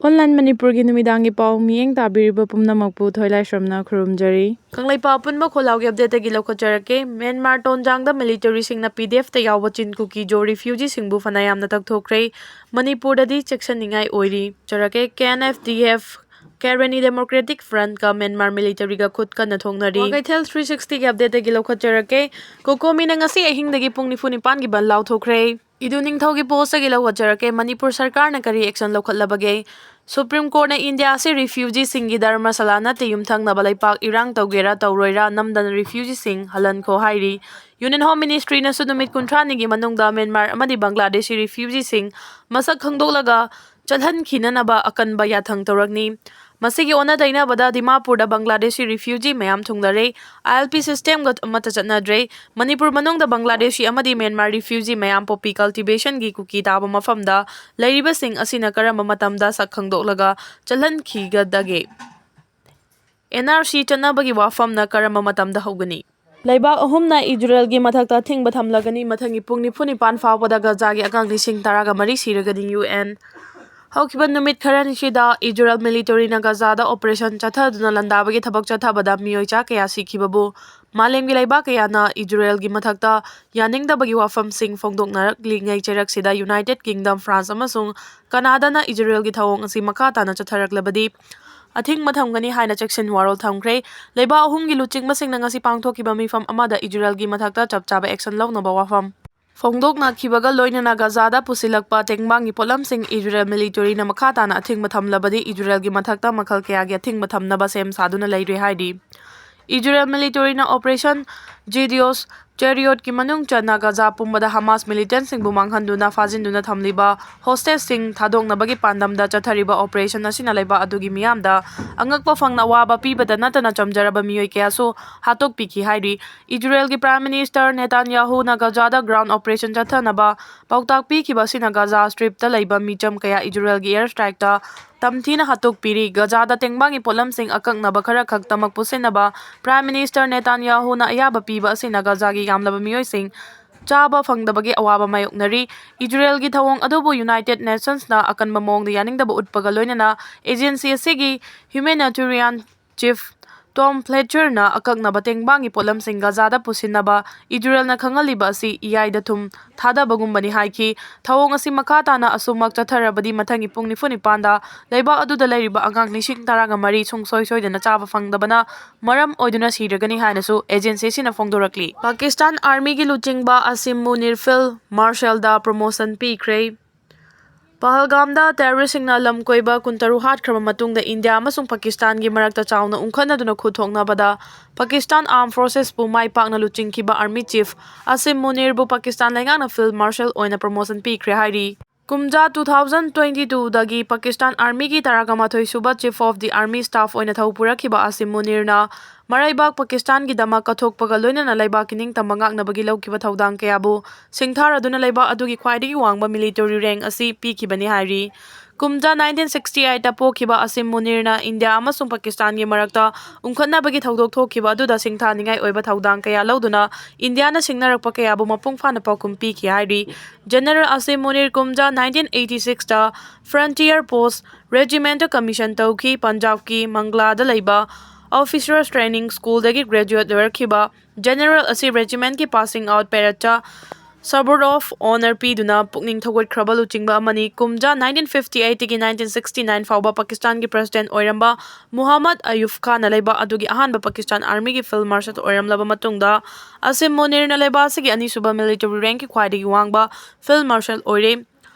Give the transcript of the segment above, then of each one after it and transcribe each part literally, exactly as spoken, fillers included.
Online ꯃꯅꯤꯄꯨꯔꯒꯤ ꯅꯨꯃꯤꯗꯥꯡꯒꯤ ꯄꯥꯎ ꯃꯤꯠꯌꯦꯡ ꯇꯥꯕꯤꯔꯤꯕ ꯄꯨꯝꯅꯃꯛꯄꯨ ꯊꯣꯏꯂꯥꯏꯁ꯭ꯔꯝꯅ ꯈꯨꯔꯨꯝꯖꯔꯤ꯫ ꯀꯪꯂꯩꯄꯥꯛ ꯑꯄꯨꯟꯕ ꯈꯣꯜꯂꯥꯎꯒꯤ updateꯇꯒꯤ ꯂꯧꯈꯠꯆꯔꯛꯀꯦ꯫ ꯃ꯭ꯌꯥꯟꯃꯥꯔ ꯇꯣꯟꯖꯥꯡꯗ militaryꯁꯤꯡꯅ PDFꯇ ꯌꯥꯎꯕ ꯆꯤꯟ ꯀꯨꯀꯤ ꯖꯣ refugeeꯁꯤꯡꯕꯨ ꯐꯅ ꯌꯥꯝꯅ ꯇꯛꯊꯣꯛꯈ꯭ꯔꯦ꯫ ꯃꯅꯤꯄꯨꯔꯗꯗꯤ ꯆꯦꯛꯁꯤꯟꯅꯤꯡꯉꯥꯏ ꯑꯣꯏꯔꯤ꯫ ꯆꯔꯛꯀꯦ, KNFDF, Karenni Democratic Frontꯀ ꯃ꯭ꯌꯥꯟꯃꯥꯔ militaryꯒ ꯈꯨꯠ ꯀꯟꯅ ꯊꯣꯛꯅꯔꯤ꯫ ꯋꯥꯀꯩꯊꯦꯜ three sixtyꯒꯤ updateꯇꯒꯤ ꯂꯧꯈꯠꯆꯔꯛꯀꯦ꯫ ꯀꯣꯀꯣꯃꯤꯅ ꯉꯁꯤ ꯑꯍꯤꯡꯗꯒꯤ ꯄꯨꯡ ꯅꯤꯐꯨ ꯅꯤꯄꯥꯟꯒꯤ ꯕꯟ ꯂꯥꯎꯊꯣꯛꯈ꯭ꯔꯦ꯫ ꯏꯗꯨ ꯅꯤꯡꯊꯧꯒꯤ postꯇꯒꯤ ꯂꯧꯈꯠꯆꯔꯛꯀꯦ꯫ ꯃꯅꯤꯄꯨꯔ ꯁꯔꯀꯥꯔꯅ ꯀꯔꯤ action ꯂꯧꯈꯠꯂꯕꯒꯦ? Supreme Courtꯅ ꯏꯟꯗꯤꯌꯥ ꯑꯁꯤ refugeeꯁꯤꯡꯒꯤ ꯙꯔꯃꯁꯥꯂꯥ ꯅꯠꯇꯦ, ꯌꯨꯝꯊꯪꯅꯕ ꯂꯩꯄꯥꯛ ꯏꯔꯥꯡ ꯇꯧꯒꯦꯔꯥ ꯇꯧꯔꯣꯏꯔꯥ ꯅꯝꯗꯅ refugeeꯁꯤꯡ ꯍꯜꯍꯟꯈꯣ ꯍꯥꯏꯔꯤ꯫ Union Home Ministryꯅꯁꯨ ꯅꯨꯃꯤꯠ ꯀꯨꯟꯊ꯭ꯔꯥꯅꯤꯒꯤ ꯃꯅꯨꯡꯗ ꯃ꯭ꯌꯥꯟꯃꯥꯔ ꯑꯃꯗꯤ ꯕꯪꯒ꯭ꯂꯥꯗꯦꯁꯤ refugeeꯁꯤꯡ ꯃꯁꯛ ꯈꯪꯗꯣꯛꯂꯒ ꯆꯠꯍꯟꯈꯤꯅꯅꯕ ꯑꯀꯟꯕ ꯌꯥꯊꯪ ꯇꯧꯔꯛꯅꯤ꯫ ꯃꯁꯤꯒꯤ ꯑꯣꯟꯅ ꯇꯩꯅꯕꯗ ꯗꯤꯃꯥꯄꯨꯔꯗ ꯕꯪꯒ꯭ꯂꯥꯗꯦꯁꯤ refugee ꯃꯌꯥꯝ ꯊꯨꯡꯂꯔꯦ꯫ ILP systemꯒ ꯑꯃꯠꯇ ꯆꯠꯅꯗ꯭ꯔꯦ꯫ ꯃꯅꯤꯄꯨꯔ ꯃꯅꯨꯡꯗ ꯕꯪꯒ꯭ꯂꯥꯗꯦꯁꯤ ꯑꯃꯗꯤ ꯃ꯭ꯌꯥꯟꯃꯥꯔ refugee ꯃꯌꯥꯝ poppy cultivationꯒꯤ ꯀꯨꯀꯤ ꯇꯥꯕ ꯃꯐꯝꯗ ꯂꯩꯔꯤꯕꯁꯤꯡ ꯑꯁꯤꯅ ꯀꯔꯝꯕ ꯃꯇꯝꯗ ꯁꯛ ꯈꯪꯗꯣꯛꯂꯒ ꯆꯠꯍꯟꯈꯤꯒꯗꯒꯦ? NRC ꯆꯠꯅꯕꯒꯤ ꯋꯥꯐꯝꯅ ꯀꯔꯝꯕ ꯃꯇꯝꯗ ꯍꯧꯒꯅꯤ? ꯂꯩꯕꯥꯛ ꯑꯍꯨꯝꯅ ꯏꯖꯔꯦꯜꯒꯤ ꯃꯊꯛꯇ ꯑꯊꯤꯡꯕ ꯊꯝꯂꯒꯅꯤ꯫ ꯃꯊꯪꯒꯤ ꯄꯨꯡ ꯅꯤꯐꯨ ꯅꯤꯄꯥꯟ ꯐꯥꯎꯕꯗ ꯒꯖꯥꯒꯤ ꯑꯉꯥꯡ ꯂꯤꯁꯤꯡ ꯇꯔꯥꯒ ꯃꯔꯤ ꯁꯤꯔꯒꯅꯤ꯫ UN꯫ ꯍꯧꯈꯤꯕ ꯅꯨꯃꯤꯠ ꯈꯔꯅꯤꯁꯤꯗ ꯏꯖꯔꯦꯜ militaryꯅ ꯒꯖꯥꯗ operation ꯆꯠꯊꯗꯨꯅ ꯂꯥꯟꯗꯥꯕꯒꯤ ꯊꯕꯛ ꯆꯠꯊꯕꯗ ꯃꯤꯑꯣꯏ ꯆꯥ ꯀꯌꯥ ꯁꯤꯈꯤꯕꯕꯨ ꯃꯥꯂꯦꯝꯒꯤ ꯂꯩꯕꯥꯛ ꯀꯌꯥꯅ ꯏꯖꯔꯦꯜꯒꯤ ꯃꯊꯛꯇ ꯌꯥꯅꯤꯡꯗꯕꯒꯤ ꯋꯥꯐꯝꯁꯤꯡ ꯐꯣꯡꯗꯣꯛꯅꯔꯛꯂꯤꯉꯩ ꯆꯩꯔꯛꯁꯤꯗ United Kingdom, France ꯑꯃꯁꯨꯡ ꯀꯅꯥꯗꯥꯅ ꯏꯖꯔꯦꯜꯒꯤ ꯊꯧꯑꯣꯡ ꯑꯁꯤ ꯃꯈꯥ ꯇꯥꯅ ꯆꯠꯊꯔꯛꯂꯕꯗꯤ ꯑꯊꯤꯡꯕ ꯊꯝꯒꯅꯤ ꯍꯥꯏꯅ ꯆꯦꯛꯁꯤꯟ ꯋꯥꯔꯣꯜ ꯊꯝꯈ꯭ꯔꯦ꯫ ꯂꯩꯕꯥꯛ ꯑꯍꯨꯝꯒꯤ ꯂꯨꯆꯤꯡꯕꯁꯤꯡꯅ ꯉꯁꯤ ꯄꯥꯡꯊꯣꯛꯈꯤꯕ ꯃꯤꯐꯝ ꯑꯃꯗ ꯏꯖꯔꯦꯜꯒꯤ ꯃꯊꯛꯇ ꯆꯞ ꯆꯥꯕ action ꯂꯧꯅꯕ ꯋꯥꯐꯝ ꯐꯣꯡꯗꯣꯛꯅꯈꯤꯕꯒ ꯂꯣꯏꯅꯅ ꯒꯖꯥꯗ ꯄꯨꯁꯤꯜꯂꯛꯄ ꯇꯦꯡꯕꯥꯡꯒꯤ ꯄꯣꯠꯂꯝꯁꯤꯡ ꯏꯖꯔꯦꯜ militaryꯅ ꯃꯈꯥ ꯇꯥꯅ ꯑꯊꯤꯡꯕ ꯊꯝꯂꯕꯗꯤ ꯏꯖꯔꯦꯜꯒꯤ ꯃꯊꯛꯇ ꯃꯈꯜ ꯀꯌꯥꯒꯤ ꯑꯊꯤꯡꯕ ꯊꯝꯅꯕ ꯁꯦꯝ ꯁꯥꯗꯨꯅ ꯂꯩꯔꯦ ꯍꯥꯏꯔꯤ꯫ ꯏꯖꯔꯦꯜ militaryꯅ operation Gideon's Chariotꯀꯤ ꯃꯅꯨꯡ ꯆꯟꯅ ꯒꯖꯥ ꯄꯨꯝꯕꯗ ꯍꯃꯥꯁ militantꯁꯤꯡꯕꯨ ꯃꯥꯡꯍꯟꯗꯨꯅ ꯐꯥꯖꯤꯟꯗꯨꯅ ꯊꯝꯂꯤꯕ hostageꯁꯤꯡ ꯊꯥꯗꯣꯛꯅꯕꯒꯤ ꯄꯥꯟꯗꯝꯗ ꯆꯠꯊꯔꯤꯕ operation ꯑꯁꯤꯅ ꯂꯩꯕꯥꯛ ꯑꯗꯨꯒꯤ ꯃꯤꯌꯥꯝꯗ ꯑꯉꯛꯄ ꯐꯪꯅ ꯑꯋꯥꯕ ꯄꯤꯕꯗ ꯅꯠꯇꯅ ꯆꯝꯖꯔꯕ ꯃꯤꯑꯣꯏ ꯀꯌꯥꯁꯨ ꯍꯥꯠꯇꯣꯛꯄꯤꯈꯤ ꯍꯥꯏꯔꯤ꯫ ꯏꯖꯔꯦꯜꯒꯤ Prime Minister ꯅꯦꯇꯥꯟꯌꯥꯍꯨꯅ ꯒꯖꯥꯗ ground operation ꯆꯠꯊꯅꯕ ꯄꯥꯎꯇꯥꯛ ꯄꯤꯈꯤꯕ ꯑꯁꯤꯅ ꯒꯖꯥ Stripꯇ ꯂꯩꯕ ꯃꯤꯆꯝ ꯀꯌꯥ ꯏꯖꯔꯦꯜꯒꯤ air strikeꯇ ꯇꯝꯊꯤꯅ ꯍꯥꯠꯇꯣꯛꯄꯤꯔꯤ꯫ ꯒꯖꯥꯗ ꯇꯦꯡꯕꯥꯡꯒꯤ ꯄꯣꯠꯂꯝꯁꯤꯡ ꯑꯀꯛꯅꯕ ꯈꯔ ꯈꯛꯇꯃꯛ ꯄꯨꯁꯤꯟꯅꯕ Prime Minister ꯅꯦꯇꯥꯟꯌꯥꯍꯨꯅ ꯑꯌꯥꯕ ꯄꯤꯕ ꯑꯁꯤꯅ ꯒꯖꯥꯒꯤ ꯌꯥꯝꯂꯕ ꯃꯤꯑꯣꯏꯁꯤꯡ ꯆꯥꯕ ꯐꯪꯗꯕꯒꯤ ꯑꯋꯥꯕ ꯃꯥꯌꯣꯛꯅꯔꯤ꯫ ꯏꯖꯔꯦꯜꯒꯤ ꯊꯧꯑꯣꯡ ꯑꯗꯨꯕꯨ ꯌꯨꯅꯥꯏꯇꯦꯗ ꯅꯦꯁꯟꯁꯅ ꯑꯀꯟꯕ ꯃꯑꯣꯡꯗ ꯌꯥꯅꯤꯡꯗꯕ ꯎꯠꯄꯒ ꯂꯣꯏꯅꯅ ꯑꯦꯖꯦꯟꯁꯤ ꯑꯁꯤꯒꯤ humanitarian chief ꯇꯣꯝ ꯐ꯭ꯂꯦꯆꯔꯅ ꯑꯀꯛꯅꯕ ꯇꯦꯡꯕꯥꯡꯒꯤ ꯄꯣꯠꯂꯝꯁꯤꯡ ꯒꯖꯥꯗ ꯄꯨꯁꯤꯟꯅꯕ ꯏꯖꯔꯦꯜꯅ ꯈꯪꯍꯜꯂꯤꯕ ꯑꯁꯤ ꯏꯌꯥꯏꯗ ꯊꯨꯝ ꯊꯥꯗꯕꯒꯨꯝꯕꯅꯤ ꯍꯥꯏꯈꯤ꯫ ꯊꯧꯑꯣꯡ ꯑꯁꯤ ꯃꯈꯥ ꯇꯥꯅ ꯑꯁꯨꯝꯃꯛ ꯆꯠꯊꯔꯕꯗꯤ ꯃꯊꯪꯒꯤ ꯄꯨꯡ ꯅꯤꯐꯨ ꯅꯤꯄꯥꯟꯗ ꯂꯩꯕꯥꯛ ꯑꯗꯨꯗ ꯂꯩꯔꯤꯕ ꯑꯉꯥꯡ ꯂꯤꯁꯤꯡ ꯇꯔꯥꯒ ꯃꯔꯤ ꯁꯨꯡꯁꯣꯏ ꯁꯣꯏꯗꯅ ꯆꯥꯕ ꯐꯪꯗꯕꯅ ꯃꯔꯝ ꯑꯣꯏꯗꯨꯅ ꯁꯤꯔꯒꯅꯤ ꯍꯥꯏꯅꯁꯨ ꯑꯦꯖꯦꯟꯁꯤ ꯑꯁꯤꯅ ꯐꯣꯡꯗꯣꯔꯛꯂꯤ꯫ ꯄꯥꯀꯤꯁꯇꯥꯟ ꯑꯥꯔꯃꯤꯒꯤ ꯂꯨꯆꯤꯡꯕ ꯑꯁꯤꯝ ꯃꯨꯅꯤꯔ ꯐꯤꯜ ꯃꯥꯔꯁꯦꯜꯗ ꯄ꯭ꯔꯣꯃꯣꯁꯟ ꯄꯤꯈ꯭ꯔꯦ꯫ ꯄꯍꯜꯒꯥꯝꯗ ꯇꯦꯔꯣꯔꯤꯁꯁꯤꯡꯅ ꯂꯝ ꯀꯣꯏꯕ ꯀꯨꯟꯇꯔꯨꯛ ꯍꯥꯠꯈ꯭ꯔꯕ ꯃꯇꯨꯡꯗ ꯏꯟꯗꯤꯌꯥ ꯑꯃꯁꯨꯡ ꯄꯥꯀꯤꯁꯇꯥꯟꯒꯤ ꯃꯔꯛꯇ ꯆꯥꯎꯅ ꯎꯪꯈꯠꯅꯗꯨꯅ ꯈꯨꯠ ꯊꯣꯛꯅꯕꯗ ꯄꯥꯀꯤꯁꯇꯥꯟ ꯑꯥꯔꯝ ꯐꯣꯔꯁꯦꯁꯄꯨ ꯃꯥꯏ ꯄꯥꯛꯅ ꯂꯨꯆꯤꯡꯈꯤꯕ ꯑꯥꯔꯃꯤ ꯆꯤꯐ ꯑꯁꯤꯝ ꯃꯨꯅꯤꯔꯕꯨ ꯄꯥꯀꯤꯁꯇꯥꯟ ꯂꯩꯉꯥꯛꯅ ꯐꯤꯜꯗ ꯃꯥꯔꯁꯦꯜ ꯑꯣꯏꯅ ꯄ꯭ꯔꯣꯃꯣꯁꯟ ꯄꯤꯈ꯭ꯔꯦ ꯍꯥꯏꯔꯤ꯫ ꯀꯨꯝꯖꯥ two thousand twenty twoꯗꯒꯤ ꯄꯥꯀꯤꯁꯇꯥꯟ ꯑꯥꯔꯃꯤꯒꯤ ꯇꯔꯥꯒ ꯃꯥꯊꯣꯏ ꯁꯨꯕ chief of the army staff ꯑꯣꯏꯅ ꯊꯧ ꯄꯨꯔꯛꯈꯤꯕ ꯑꯁꯤꯝ ꯃꯨꯅꯤꯔꯅ ꯃꯔꯩꯕꯥꯛ ꯄꯥꯀꯤꯁꯇꯥꯟꯒꯤꯗꯃꯛ ꯀꯠꯊꯣꯛꯄꯒ ꯂꯣꯏꯅꯅ ꯂꯩꯕꯥꯛꯀꯤ ꯅꯤꯡꯇꯝꯕ ꯉꯥꯛꯅꯕꯒꯤ ꯂꯧꯈꯤꯕ ꯊꯧꯗꯥꯡ ꯀꯌꯥꯕꯨ ꯁꯤꯡꯊꯥꯔꯗꯨꯅ ꯂꯩꯕꯥꯛ ꯑꯗꯨꯒꯤ ꯈ꯭ꯋꯥꯏꯗꯒꯤ ꯋꯥꯡꯕ military rank ꯑꯁꯤ ꯄꯤꯈꯤꯕꯅꯤ ꯍꯥꯏꯔꯤ꯫ ꯀꯨꯝꯖꯥ nineteen sixty eightꯇ ꯄꯣꯛꯈꯤꯕ ꯑꯁꯤꯝ ꯃꯨꯅꯤꯔꯅ ꯏꯟꯗꯤꯌꯥ ꯑꯃꯁꯨꯡ ꯄꯥꯀꯤꯁꯇꯥꯟꯒꯤ ꯃꯔꯛꯇ ꯎꯪꯈꯠꯅꯕꯒꯤ ꯊꯧꯗꯣꯛ ꯊꯣꯛꯈꯤꯕ ꯑꯗꯨꯗ ꯁꯤꯡꯊꯥꯅꯤꯡꯉꯥꯏ ꯑꯣꯏꯕ ꯊꯧꯗꯥꯡ ꯀꯌꯥ ꯂꯧꯗꯨꯅ ꯏꯟꯗꯤꯌꯥꯅ ꯁꯤꯡꯅꯔꯛꯄ ꯀꯌꯥꯕꯨ ꯃꯄꯨꯡ ꯐꯥꯅ ꯄꯥꯎꯈꯨꯝ ꯄꯤꯈꯤ ꯍꯥꯏꯔꯤ꯫ ꯖꯦꯅꯔꯦꯜ ꯑꯁꯤꯝ ꯃꯨꯅꯤꯔ ꯀꯨꯝꯖꯥ nineteen eighty sixꯇ frontier post regimentꯇ commission ꯇꯧꯈꯤ꯫ ꯄꯟꯖꯥꯕꯀꯤ ꯃꯪꯒꯂꯥꯗ ꯂꯩꯕ officers training schoolꯗꯒꯤ graduate ꯑꯣꯏꯔꯛꯈꯤꯕ ꯖꯦꯅꯔꯦꯜ ꯑꯁꯤ regimentꯀꯤ passing out paradeꯇ Sword of Honour ꯄꯤꯗꯨꯅ ꯄꯨꯛꯅꯤꯡ ꯊꯧꯒꯠꯈ꯭ꯔꯕ ꯂꯨꯆꯤꯡꯕ ꯑꯃꯅꯤ꯫ ꯀꯨꯝꯖꯥ nineteen fifty eightꯇꯒꯤ nineteen sixty nine ꯐꯥꯎꯕ ꯄꯥꯀꯤꯁꯇꯥꯟꯒꯤ president ꯑꯣꯏꯔꯝꯕ ꯃꯨꯍꯝꯃꯗ ꯑꯌꯨꯕ ꯈꯥꯟꯅ ꯂꯩꯕꯥꯛ ꯑꯗꯨꯒꯤ ꯑꯍꯥꯟꯕ ꯄꯥꯀꯤꯁꯇꯥꯟ ꯑꯥꯔꯃꯤꯒꯤ field marshal ꯑꯣꯏꯔꯝꯂꯕ ꯃꯇꯨꯡꯗ, ꯑꯁꯤꯝ ꯃꯨꯅꯤꯔꯅ ꯂꯩꯕꯥꯛ ꯑꯁꯤꯒꯤ ꯑꯅꯤꯁꯨꯕ military rankꯀꯤ ꯈ꯭ꯋꯥꯏꯗꯒꯤ ꯋꯥꯡꯕ field marshal ꯑꯣꯏꯔꯦ꯫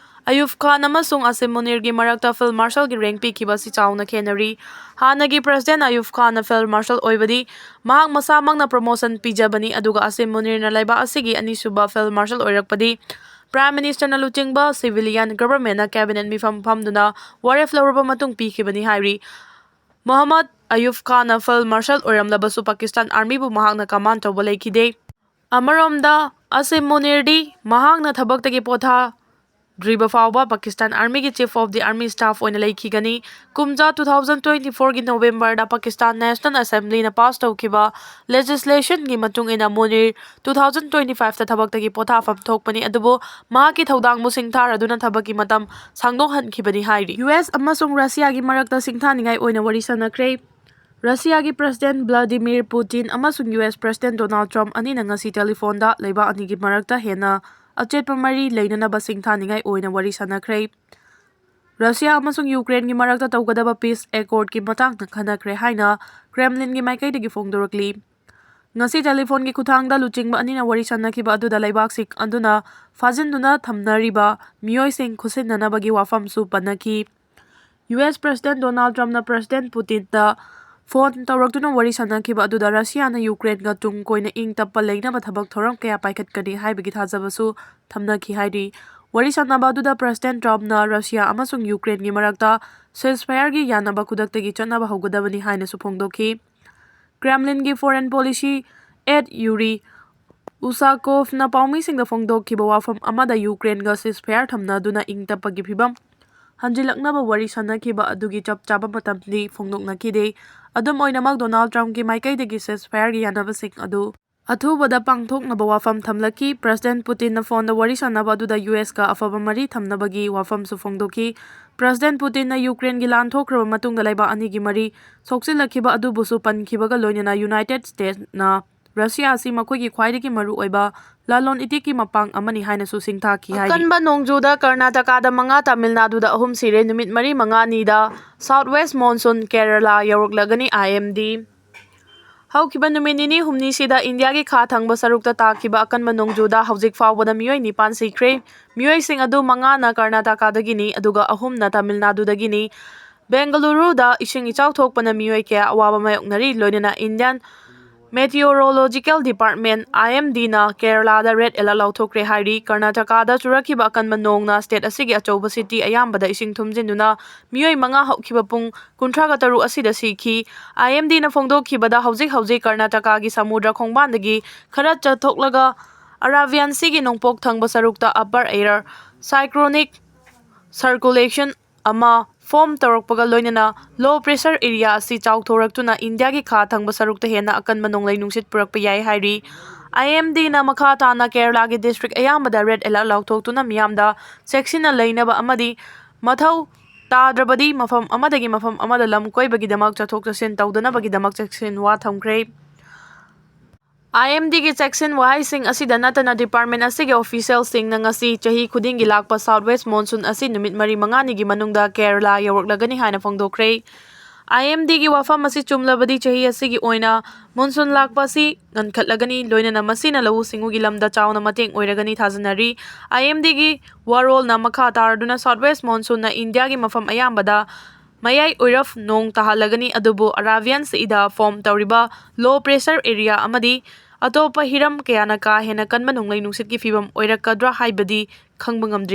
ꯑꯌꯨꯕ ꯈꯥꯟ ꯑꯃꯁꯨꯡ ꯑꯁꯤꯝ ꯃꯨꯅꯤꯔꯒꯤ ꯃꯔꯛꯇ field marshalꯒꯤ rank ꯄꯤꯈꯤꯕ ꯑꯁꯤ ꯆꯥꯎꯅ ꯈꯦꯠꯅꯔꯤ꯫ ꯍꯥꯟꯅꯒꯤ president ꯑꯌꯨꯕ ꯈꯥꯟꯅ field marshal ꯑꯣꯏꯕꯗꯤ ꯃꯍꯥꯛ ꯃꯁꯥꯃꯛꯅ promotion ꯄꯤꯖꯕꯅꯤ, ꯑꯗꯨꯒ ꯑꯁꯤꯝ ꯃꯨꯅꯤꯔꯅ ꯂꯩꯕꯥꯛ ꯑꯁꯤꯒꯤ ꯑꯅꯤꯁꯨꯕ field marshal ꯑꯣꯏꯔꯛꯄꯗꯤ prime ministerꯅ ꯂꯨꯆꯤꯡꯕ civilian governmentꯅ cabinet ꯃꯤꯐꯝ ꯐꯝꯗꯨꯅ ꯋꯥꯔꯦꯞ ꯂꯧꯔꯕ ꯃꯇꯨꯡ ꯄꯤꯈꯤꯕꯅꯤ ꯍꯥꯏꯔꯤ꯫ ꯃꯨꯍꯝꯃꯗ ꯑꯌꯨꯕ ꯈꯥꯟꯅ field marshal ꯑꯣꯏꯔꯝꯂꯕꯁꯨ ꯄꯥꯀꯤꯁꯇꯥꯟ ꯑꯥꯔꯃꯤꯕꯨ ꯃꯍꯥꯛꯅ command ꯇꯧꯕ ꯂꯩꯈꯤꯗꯦ꯫ ꯑꯃꯔꯣꯝꯗ ꯑꯁꯤꯝ ꯃꯨꯅꯤꯔꯗꯤ ꯃꯍꯥꯛꯅ ꯊꯕꯛꯇꯒꯤ ꯄꯣꯊꯥ ꯗ꯭ꯔꯤꯕ ꯐꯥꯎꯕ Pakistan Army ꯒꯤ Chief of the Army Staff ꯑꯣꯏꯅ ꯂꯩꯈꯤꯒꯅꯤ꯫ ꯀꯨꯝꯖꯥ two thousand twenty four ꯒꯤ November ꯗ Pakistan National Assembly ꯅ pass ꯇꯧꯈꯤꯕ legislation ꯒꯤ ꯃꯇꯨꯡ ꯏꯟꯅ ꯃꯨꯅꯤꯔ two thousand twenty five ꯇ ꯊꯕꯛꯇꯒꯤ ꯄꯣꯊꯥꯐꯝ ꯊꯣꯛꯄꯅꯤ, ꯑꯗꯨꯕꯨ ꯃꯍꯥꯛꯀꯤ ꯊꯧꯗꯥꯡꯕꯨ ꯁꯤꯡꯊꯥꯔꯗꯨꯅ ꯊꯕꯛꯀꯤ ꯃꯇꯝ ꯁꯥꯡꯗꯣꯛꯍꯟꯈꯤꯕꯅꯤ ꯍꯥꯏꯔꯤ꯫ ꯌꯨ ꯑꯦꯁ ꯑꯃꯁꯨꯡ ꯔꯁꯤꯌꯥꯒꯤ ꯃꯔꯛꯇ ꯁꯤꯡꯊꯥꯅꯤꯡꯉꯥꯏ ꯑꯣꯏꯅ ꯋꯥꯔꯤ ꯁꯥꯟꯅꯈ꯭ꯔꯦ꯫ ꯔꯁꯤꯌꯥꯒꯤ President Vladimir Putin ꯑꯃꯁꯨꯡ ꯌꯨ ꯑꯦꯁ President Donald Trump ꯑꯅꯤꯅ ꯉꯁꯤ telephone ꯗ ꯂꯩꯕꯥꯛ ꯑꯅꯤꯒꯤ ꯃꯔꯛꯇ ꯍꯦꯟꯅ ꯑꯆꯦꯠꯄ ꯃꯔꯤ ꯂꯩꯅꯅꯕ ꯁꯤꯡꯊꯥꯅꯤꯡꯉꯥꯏ ꯑꯣꯏꯅ ꯋꯥꯔꯤ ꯁꯥꯟꯅꯈ꯭ꯔꯦ꯫ ꯔꯁꯤꯌꯥ ꯑꯃꯁꯨꯡ ꯌꯨꯀ꯭ꯔꯦꯟꯒꯤ ꯃꯔꯛꯇ ꯇꯧꯒꯗꯕ peace accord ꯀꯤ ꯃꯇꯥꯡꯗ ꯈꯟꯅꯈ꯭ꯔꯦ ꯍꯥꯏꯅ Kremlin ꯒꯤ ꯃꯥꯏꯀꯩꯗꯒꯤ ꯐꯣꯡꯗꯣꯔꯛꯂꯤ꯫ ꯉꯁꯤ telephone ꯒꯤ ꯈꯨꯠꯊꯥꯡꯗ ꯂꯨꯆꯤꯡꯕ ꯑꯅꯤꯅ ꯋꯥꯔꯤ ꯁꯥꯟꯅꯈꯤꯕ ꯑꯗꯨꯗ ꯂꯩꯕꯥꯛꯁꯤꯡ ꯑꯗꯨꯅ ꯐꯥꯖꯤꯟꯗꯨꯅ ꯊꯝꯅꯔꯤꯕ ꯃꯤꯑꯣꯏꯁꯤꯡ ꯈꯨꯠꯁꯤꯟꯅꯅꯕꯒꯤ ꯋꯥꯐꯝꯁꯨ ꯄꯟꯅꯈꯤ꯫ ꯌꯨ ꯑꯦꯁ President Donald Trump ꯅ President Putin ꯗ phone ꯇꯧꯔꯛꯇꯨꯅ ꯋꯥꯔꯤ ꯁꯥꯟꯅꯈꯤꯕ ꯑꯗꯨꯗ ꯔꯁꯤꯌꯥꯅ ꯌꯨꯀ꯭ꯔꯦꯟꯒ ꯇꯨꯡ ꯀꯣꯏꯅ ꯏꯪ ꯇꯞꯄ ꯂꯩꯅꯕ ꯊꯕꯛ ꯊꯧꯔꯝ ꯀꯌꯥ ꯄꯥꯏꯈꯠꯀꯅꯤ ꯍꯥꯏꯕꯒꯤ ꯊꯥꯖꯕꯁꯨ ꯊꯝꯅꯈꯤ ꯍꯥꯏꯔꯤ꯫ ꯋꯥꯔꯤ ꯁꯥꯟꯅꯕ ꯑꯗꯨꯗ President Trump ꯅ ꯔꯁꯤꯌꯥ ꯑꯃꯁꯨꯡ ꯌꯨꯀ꯭ꯔꯦꯟꯒꯤ ꯃꯔꯛꯇ ceasefire ꯒꯤ ꯌꯥꯅꯕ ꯈꯨꯗꯛꯇꯒꯤ ꯆꯠꯅꯕ ꯍꯧꯒꯗꯕꯅꯤ ꯍꯥꯏꯅꯁꯨ ꯐꯣꯡꯗꯣꯛꯈꯤ꯫ Kremlin ꯒꯤ foreign policy aide Yuri Ushakov ꯅ ꯄꯥꯎꯃꯤꯁꯤꯡꯗ ꯐꯣꯡꯗꯣꯛꯈꯤꯕ ꯋꯥꯐꯝ ꯑꯃꯗ ꯌꯨꯀ꯭ꯔꯦꯟꯒ ceasefire ꯊꯝꯅꯗꯨꯅ ꯏꯪ ꯇꯞꯄꯒꯤ ꯐꯤꯚꯝ ꯍꯟꯖꯤꯜꯂꯛꯅꯕ ꯋꯥꯔꯤ ꯁꯥꯟꯅꯈꯤꯕ ꯑꯗꯨꯒꯤ ꯆꯞ ꯆꯥꯕ ꯃꯇꯝꯗꯤ ꯐꯣꯡꯗꯣꯛꯅꯈꯤꯗꯦ꯫ ꯑꯗꯨꯝ ꯑꯣꯏꯅꯃꯛ, Donald Trump ꯀꯤ ꯃꯥꯏꯀꯩꯗꯒꯤ ceasefire ꯒꯤ ꯌꯥꯅꯕꯁꯤꯡ ꯑꯗꯨ ꯑꯊꯨꯕꯗ ꯄꯥꯡꯊꯣꯛꯅꯕ ꯋꯥꯐꯝ ꯊꯝꯂꯛꯈꯤ꯫ President Putin ꯅ phone ꯗ ꯋꯥꯔꯤ ꯁꯥꯟꯅꯕ ꯑꯗꯨꯗ ꯌꯨ ꯑꯦꯁ ꯀ ꯑꯐꯕ ꯃꯔꯤ ꯊꯝꯅꯕꯒꯤ ꯋꯥꯐꯝꯁꯨ ꯐꯣꯡꯗꯣꯛꯈꯤ꯫ President Putin ꯅ ꯌꯨꯀ꯭ꯔꯦꯟꯒꯤ ꯂꯥꯟ ꯊꯣꯛꯈ꯭ꯔꯕ ꯃꯇꯨꯡꯗ ꯂꯩꯕꯥꯛ ꯑꯅꯤꯒꯤ ꯃꯔꯤ ꯁꯣꯛꯆꯤꯜꯂꯛꯈꯤꯕ ꯑꯗꯨꯕꯨꯁꯨ ꯄꯟꯈꯤꯕꯒ ꯂꯣꯏꯅꯅ United States ꯅ ꯔꯁꯤꯌꯥ ꯑꯁꯤ ꯃꯈꯣꯏꯒꯤ ꯈ꯭ꯋꯥꯏꯗꯒꯤ ꯃꯔꯨꯑꯣꯏꯕ ꯂꯂꯣꯟ ꯏꯇꯤꯛꯀꯤ ꯃꯄꯥꯡ ꯑꯃꯅꯤ ꯍꯥꯏꯅꯁꯨ ꯁꯤꯡꯊꯥꯈꯤ ꯍꯥꯏꯔꯤ꯫ ꯑꯀꯟꯕ ꯅꯣꯡꯖꯨꯗ ꯀꯔꯅꯥꯇꯀꯥꯗ ꯃꯉꯥ, ꯇꯥꯃꯤꯜ ꯅꯥꯗꯨꯗ ꯑꯍꯨꯝ ꯁꯤꯔꯦ꯫ ꯅꯨꯃꯤꯠ ꯃꯔꯤ ꯃꯉꯥꯅꯤꯗ south west monsoon Kerala ꯌꯧꯔꯛꯂꯒꯅꯤ, I M D꯫ ꯍꯧꯈꯤꯕ ꯅꯨꯃꯤꯠ ꯅꯤꯅꯤ ꯍꯨꯝꯅꯤꯁꯤꯗ ꯏꯟꯗꯤꯌꯥꯒꯤ ꯈꯥ ꯊꯪꯕ ꯁꯔꯨꯛꯇ ꯇꯥꯈꯤꯕ ꯑꯀꯟꯕ ꯅꯣꯡꯖꯨꯗ ꯍꯧꯖꯤꯛ ꯐꯥꯎꯕꯗ ꯃꯤꯑꯣꯏ ꯅꯤꯄꯥꯟ ꯁꯤꯈ꯭ꯔꯦ꯫ ꯃꯤꯑꯣꯏꯁꯤꯡ ꯑꯗꯨ ꯃꯉꯥꯅ ꯀꯔꯅꯥꯇꯀꯥꯗꯒꯤꯅꯤ, ꯑꯗꯨꯒ ꯑꯍꯨꯝꯅ ꯇꯥꯃꯤꯜ ꯅꯥꯗꯨꯗꯒꯤꯅꯤ꯫ ꯕꯦꯡꯒꯂꯨꯔꯨꯗ ꯏꯁꯤꯡ ꯏꯆꯥꯎ ꯊꯣꯛꯄꯅ ꯃꯤꯑꯣꯏ ꯀꯌꯥ ꯑꯋꯥꯕ ꯃꯥꯌꯣꯛꯅꯔꯤ꯫ ꯂꯣꯏꯅꯅ Indian Meteorological Department, I M D ꯅ ꯀꯦꯔꯂꯥꯗ red alert ꯂꯥꯎꯊꯣꯛꯈ꯭ꯔꯦ ꯍꯥꯏꯔꯤ꯫ ꯀꯔꯅꯥꯇꯀꯥꯗ ꯆꯨꯔꯛꯈꯤꯕ ꯑꯀꯟꯕ ꯅꯣꯡꯅ state ꯑꯁꯤꯒꯤ ꯑꯆꯧꯕ city ꯑꯌꯥꯝꯕꯗ ꯏꯁꯤꯡ ꯊꯨꯝꯖꯤꯟꯗꯨꯅ ꯃꯤꯑꯣꯏ ꯃꯉꯥ ꯍꯧꯈꯤꯕ ꯄꯨꯡ ꯀꯨꯟꯊ꯭ꯔꯥꯒ ꯇꯔꯨꯛ ꯑꯁꯤꯗ ꯁꯤꯈꯤ꯫ I M D ꯅ ꯐꯣꯡꯗꯣꯛꯈꯤꯕꯗ, ꯍꯧꯖꯤꯛ ꯍꯧꯖꯤꯛ ꯀꯔꯅꯥꯇꯀꯥꯒꯤ ꯁꯃꯨꯗ꯭ꯔ ꯈꯣꯡꯕꯥꯟꯗꯒꯤ ꯈꯔ ꯆꯠꯊꯣꯛꯂꯒ Arabian Sea ꯒꯤ ꯅꯣꯡꯄꯣꯛ ꯊꯪꯕ ꯁꯔꯨꯛꯇ Upper Air Cyclonic circulation ꯑꯃ form ꯇꯧꯔꯛꯄꯒ ꯂꯣꯏꯅꯅ low pressure area ꯑꯁꯤ ꯆꯥꯎꯊꯣꯔꯛꯇꯨꯅ ꯏꯟꯗꯤꯌꯥꯒꯤ ꯈꯥ ꯊꯪꯕ ꯁꯔꯨꯛꯇ ꯍꯦꯟꯅ ꯑꯀꯟꯕ ꯅꯣꯡꯂꯩ ꯅꯨꯡꯁꯤꯠ ꯄꯨꯔꯛꯄ ꯌꯥꯏ ꯍꯥꯏꯔꯤ꯫ IMDꯅ ꯃꯈꯥ ꯇꯥꯅ ꯀꯦꯔꯂꯥꯒꯤ district ꯑꯌꯥꯝꯕꯗ red alert ꯂꯥꯎꯊꯣꯛꯇꯨꯅ ꯃꯤꯌꯥꯝꯗ ꯆꯦꯛꯁꯤꯟꯅ ꯂꯩꯅꯕ ꯑꯃꯗꯤ ꯃꯊꯧ ꯇꯥꯗ꯭ꯔꯕꯗꯤ ꯃꯐꯝ ꯑꯃꯗꯒꯤ ꯃꯐꯝ ꯑꯃꯗ ꯂꯝ ꯀꯣꯏꯕꯒꯤꯗꯃꯛ ꯆꯠꯊꯣꯛ ꯆꯠꯁꯤꯟ ꯇꯧꯗꯅꯕꯒꯤꯗꯃꯛ ꯆꯦꯛꯁꯤꯟ ꯋꯥ ꯊꯝꯈ꯭ꯔꯦ꯫ IMDꯒꯤ ꯆꯦꯛꯁꯤꯟ ꯋꯥꯍꯩꯁꯤꯡ ꯑꯁꯤꯗ ꯅꯠꯇꯅ department ꯑꯁꯤꯒꯤ officialꯁꯤꯡꯅ ꯉꯁꯤ ꯆꯍꯤ ꯈꯨꯗꯤꯡꯒꯤ ꯂꯥꯛꯄ south west monsoon ꯑꯁꯤ ꯅꯨꯃꯤꯠ ꯃꯔꯤ ꯃꯉꯥꯅꯤꯒꯤ ꯃꯅꯨꯡꯗ ꯀꯦꯔꯂꯥ ꯌꯧꯔꯛꯂꯒꯅꯤ ꯍꯥꯏꯅ ꯐꯣꯡꯗꯣꯛꯈ꯭ꯔꯦ꯫ IMDꯒꯤ ꯋꯥꯐꯝ ꯑꯁꯤ ꯆꯨꯝꯂꯕꯗꯤ ꯆꯍꯤ ꯑꯁꯤꯒꯤ ꯑꯣꯏꯅ monsoon ꯂꯥꯛꯄ ꯑꯁꯤ ꯉꯟꯈꯠꯂꯒꯅꯤ, ꯂꯣꯏꯅꯅ ꯃꯁꯤꯅ ꯂꯧꯎ ꯁꯤꯡꯎꯒꯤ ꯂꯝꯗ ꯆꯥꯎꯅ ꯃꯇꯦꯡ ꯑꯣꯏꯔꯒꯅꯤ ꯊꯥꯖꯅꯔꯤ꯫ IMDꯒꯤ ꯋꯥꯔꯣꯜꯅ ꯃꯈꯥ ꯇꯥꯔꯗꯨꯅ south west monsoonꯅ ꯏꯟꯗꯤꯌꯥꯒꯤ ꯃꯐꯝ ꯑꯌꯥꯝꯕꯗ ꯃꯌꯥꯏ ꯑꯣꯏꯔꯞ ꯅꯣꯡ ꯇꯥꯍꯜꯂꯒꯅꯤ, ꯑꯗꯨꯕꯨ Arabian Seaꯗ form ꯇꯧꯔꯤꯕ low pressure area ꯑꯃꯗꯤ ꯑꯇꯣꯞꯄ ꯍꯤꯔꯝ ꯀꯌꯥꯅ ꯀꯥ ꯍꯦꯟꯅ ꯀꯟꯕ ꯅꯣꯡꯂꯩ ꯅꯨꯡꯁꯤꯠꯀꯤ ꯐꯤꯕꯝ ꯑꯣꯏꯔꯛꯀꯗ꯭ꯔꯥ ꯍꯥꯏꯕꯗꯤ ꯈꯪꯕ ꯉꯝꯗ꯭ꯔꯤ꯫